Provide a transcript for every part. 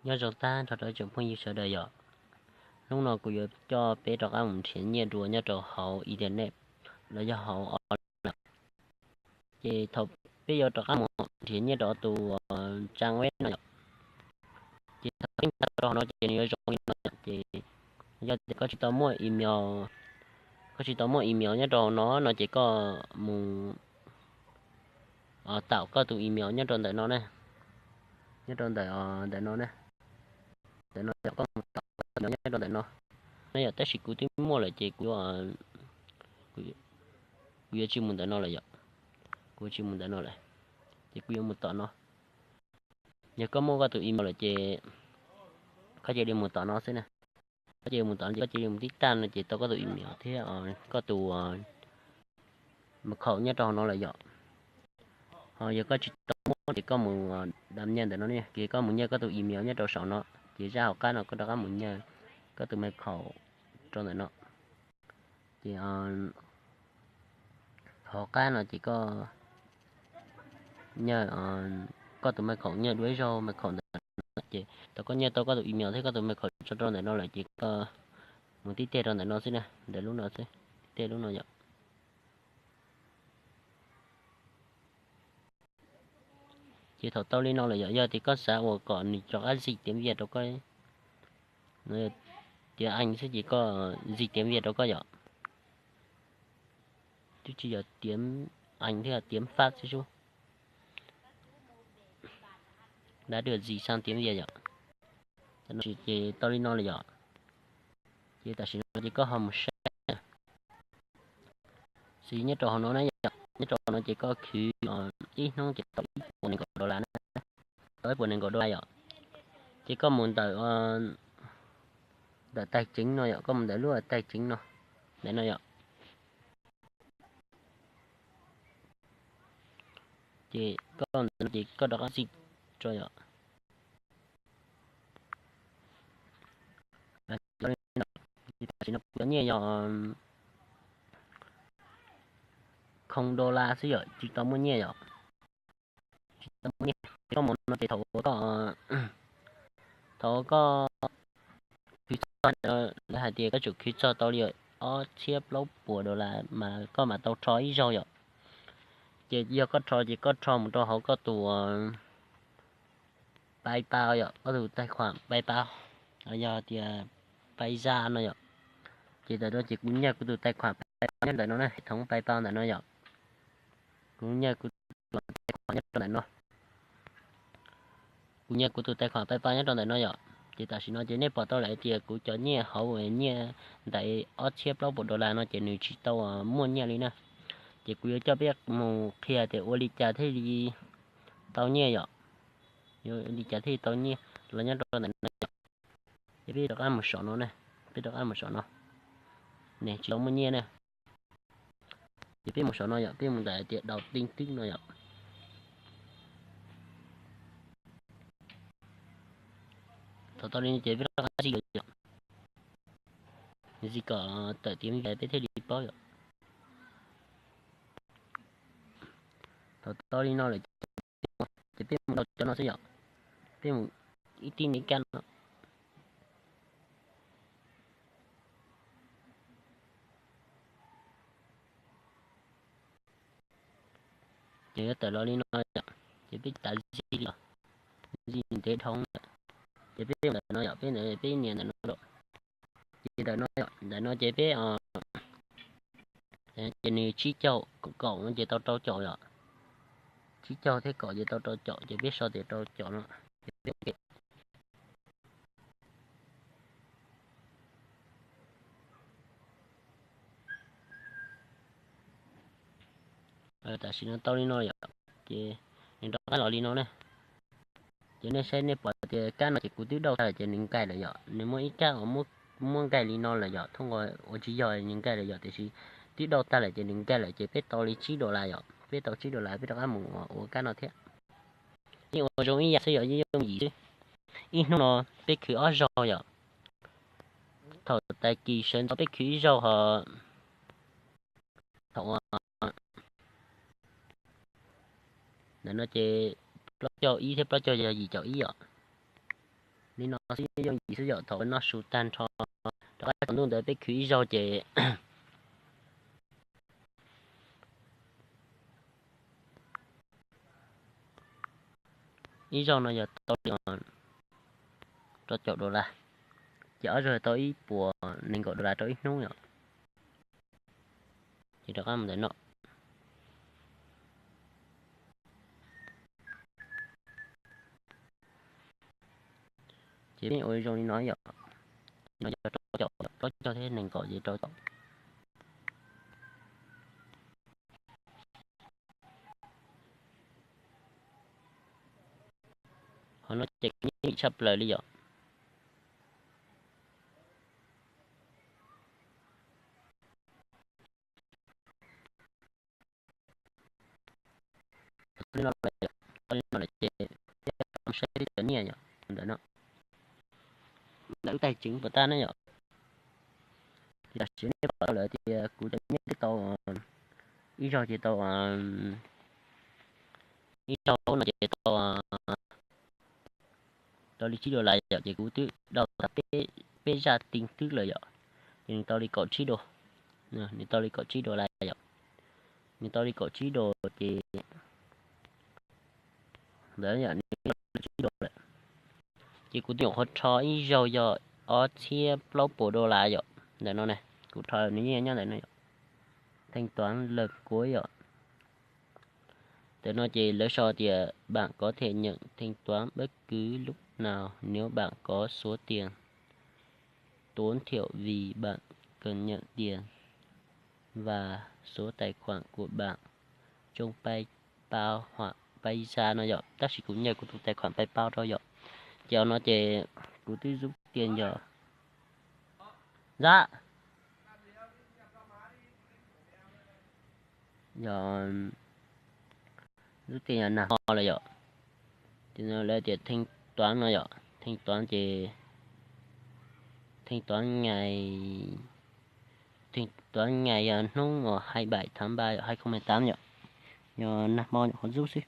Nyob zoo tag nrho rau tsoom phooj ywg sawv daws yom. Hnub no kuv yuav coj peb rov qab mus nrhiav nyiaj dua nyob rau hauv internet los yog hauv online. Ces thaum peb yuav rov qab mus nrhiav nyiaj rau tus trang web no yom, ces thaum peb nqa rau hauv no ces nws yuav zoo li no yom. Ces yog tias koj tsis tau muaj email, koj tsis tau muaj email nyob rau hauv no no ces koj mus taum koj tus email nyob rau ntawm no ne, nyob rau ntawm ntawm no ne, ntawm no yom, koj mus taum koj tus email nyob rau ntawm no. No yom, tab sis kuv twb muaj lawm ces kuv, kuv yuav tsis mus ntawm no lawm yom, kuv yuav tsis mus ntawm no lawm, ces kuv yuav mus tom no. Yog koj muaj koj tus email lawm ces koj cia li mus tom no xwb na. Koj cia li mus tom no ces koj cia li mus tib tag no ces tau koj tus email thiab koj tus mật khẩu nyob rau hauv no lawm yom. Ho yog koj tsis tau muaj ces koj mus đăng nhập ntawm no ne, ces koj mus nhập koj tus email nyob rau saum no, ces zaj hauv qab no koj rov qab mus nhập koj tus mật khẩu rau ntawm no. Ces hauv qab no ces koj nhập koj tus mật khẩu, nhập dua ib zaug mật khẩu ntawm no ces thaum koj nhập tau koj tus email thiab koj tus mật khẩu tso rau ntawm no lawm ces koj mus tib teg rau ntawm no xwb na, ntawm lub no xwb, tib teg lub no yom. Ces thaum tau li no lawm yom, yog tias koj xav uas kom nws rov qab zis tiav vias rau koj, tiav Anh xwb ces koj zis tiav vias rau koj yom. Twb tsis yog tiav Anh thiab, tiav Pháp xwb sub. Đã được dịch sang tiếng Việt yom. Ces tau li no lawm yom. Ces tam sim no ces koj ho mus saib. Xws nyob rau hauv no na yom, nyob rau hauv no ces koj khwv ib hnub ces tau ib puas nees nkaum dollar na, tau ib puas nees nkaum dollar yom. Ces koj mus ntawm, ntawm tài chính no yom, koj mus ntawm lub tài chính no, ntawm no yom. Ces koj ntawm no ces koj rov qab zis rau yom. Tam sim no kuv cov nyiaj yog không dollar xwb yom, tsis tau muaj nyiaj yom. Tsis tau muaj nyiaj. Koj mus no ces thaum koj, thaum koj khwv txog, lawv hais tias koj tsum khwv txog tau li ob txhiab plaub puas dollar mas koj mam tau rho ib zaug yom. Ces yog koj rho ces koj rho mus rau hauv koj tus PayPal yom, koj tus tài khoản PayPal, yog tias Payza no yom. Ces ntawm no ces kuv nyaj kuv tus tài khoản PayPal nyob ntawm no na, hệ thống PayPal ntawm no yom. Kuv nyaj kuv tus tài khoản nyob rau ntawm no. Kuv nyaj kuv tus tài khoản PayPal nyob rau ntawm no yom. Ces tam sim no ces nej pom tau lawm tias kuv cov nyiaj hauv nyiaj ntawm ob txhiab plaub puas dollar no ces nws tsis tau muaj nyiaj li na. Ces kuv yuav coj peb mus qhia tias ua li cas thiaj li tau nyiaj yom. Ua li cas thiaj li tau nyiaj los nyob rau ntawm no yom. Ces peb rov qab mus saum no ne, peb rov qab mus saum no. Ne tsis tau muaj nyiaj na. Ces peb mus saum no yom, peb mus ntawm tias đầu tư no yom. Thaum tau li no ces peb rov qab zis yom, zis kom tawm tiav vias peb thiaj li paub yom. Thaum tau li no lawm ces peb mus rau cov no xwb yom, peb mus ib tib niv kab no. Ces yuav tawm los li no yom, ces peb tav zis li, zis ntev dhau lawm, ces peb ntawm no yom, peb ntawm peb nias ntawm no lawm. Ces ntawm no, ntawm no ces peb, ces nws tsib caug kaum no ces tau rau caum yom, tsib caug thiab kaum ces tau rau caum, ces peb sau tias rau caum no. Tam sim no tau li no yom, ces nws rov qab los li no ne. Ces nej saib nej pom tias kab no ces kuv twb dauj tag lawm ces nws nkaig lawm yom, nws muaj ib kab uas muab nkaig li no lawm yom, thoob nkaus uas tsis yog nws nkaig lawm yom, tiam sis twb dauj tag lawm ces nws nkaig lawm ces peb tau li tsib dollar yom, peb tau tsib dollar peb rov qab mus ua kab no thiab. Yeej ua zoo ib yam xwb yom, yeej yooj yim xwb. Ib hnub no peb khwv ob zaug yom, thaum tag kis sawv ntxov peb khwv ib zaug ho thaum ntawm no ces plaub caug ib thiab plaub caug yog yim caum ib yom. Li no xwb yooj yim xwb yom, thaum noj su tag nrho rov qab tsaus ntuj ntawd peb khwv ib zaug ces ib zaug no yog tau li rau caum dollar, ces ob zaug tau ib puas nees nkaum dollar rau ib hnub yom. Ces rov qab mus ntawm no. Ces peb ua zoo li no yom. No yog rau caum, plaub caug thiab nees nkaum ces rau caum. Qhov no ces kuv yeej lim tshaj plaws li yom. Li no lawm, li no lawm ces saib tej cov nyiaj yom ntawm no. Ntawm lub taig tsev puas tab na yom. Tam sim nej pom tau lawm tias kuv cov nyiaj twb tau ib zaug ces tau, ib zaug no ces tau, tau li tsib dollar yom, ces kuv twb dhau tag peb zaj ti twb lawm yom. Ces nws tau li kaum tsib dollar, nws tau li kaum tsib dollar yom. Nws tau li kaum tsib dollar ces ntawd yom, nws tau li tsib dollar lawm. Ces kuv twb nyuam qhuav rho ib zaug yog ob txhiab plaub puas dollar yom. Ntawm no ne, kuv rho nws yeej nyob ntawm no yom. Thanh toán lần cuối yom. Ntawm no ces lawv sau tias bạn có thể nhận thanh toán bất cứ lúc nào nếu bạn có số tiền tối thiểu vì bạn cần nhận tiền và số tài khoản của bạn trong PayPal hoặc Payza no yom. Tab sis kuv nyiam kuv tus tài khoản PayPal rau yom. Ces no ces kuv twb rút tiền yog, ntxawm, yog rút tiền yog nag hmo lawm yom. Ces lawv tias thanh toán no yom, thanh toán ces thanh toán ngày, thanh toán ngày yog hnub uas hai bảy tháng ba yom, hai không hai tám yom. Yog nag hmo nyuam qhuav rút xwb,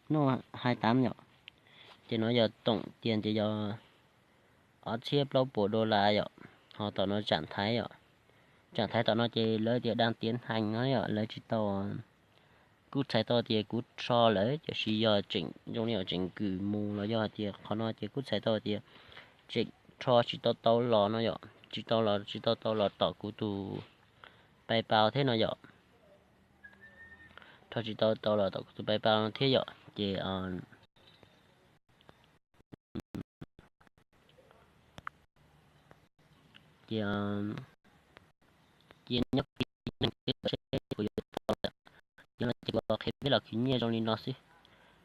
hnub hai tám yom. Ces no yog tổng tiền ces yog ob txhiab plaub puas dollar yom. Ho tom no trạng thái yom, trạng thái tom no ces lawv tias đang tiến hành no yom, lawv tsis tau, kuj txhais tau tias kuv rho lawm tiam sis yog tseem zoo li yog tseem kwm mus los yog hais tias qhov no ces kuj txhais tau tias tseem rho tsis tau tau los no yom, tsis tau los, tsis tau tau los tom kuv tus PayPal thiab no yom. Rho tsis tau tau los tom kuv tus PayPal no thiab yom. Ces ces cia nyob pib neeg seb puas yuav tau lawm. Yog no ces kuv qhia peb los khwv nyiaj zoo li no xwb.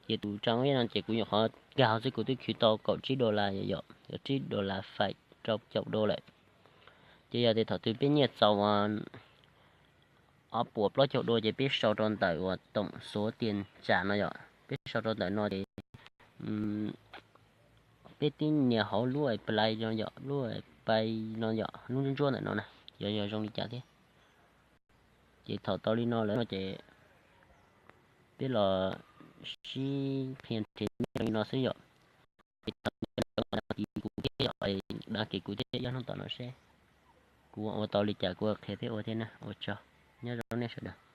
Ces tus trang web no ces kuv nyuam qhuav nkag hauv xwb kuv twb khwv tau kaum tsib dollar yom, kaum tsib dollar fais rau caum đô lawm. Ces yog tias thaum twg peb nyiaj txaus ob puas plaub caug đô ces peb sau rau ntawm uas tổng số tiền trả no yom, peb sau rau ntawm no ces peb tib nias hauv lub Play no yom, lub Pay no yom, lub ntsuab ntsuab ntawm no na, yog yog zoo li cas thiab. Ces thaum tau li no lawm no ces peb los sib qhia nrhiav nyiaj li no xwb yom. Ces thaum kuv thiab yom, đăng ký kuv thiab yog hnub tom no seb kuv ua tau li cas kuv qhia thiab ua thiab na, ua tsaug, nyob zoo nej sawv daws.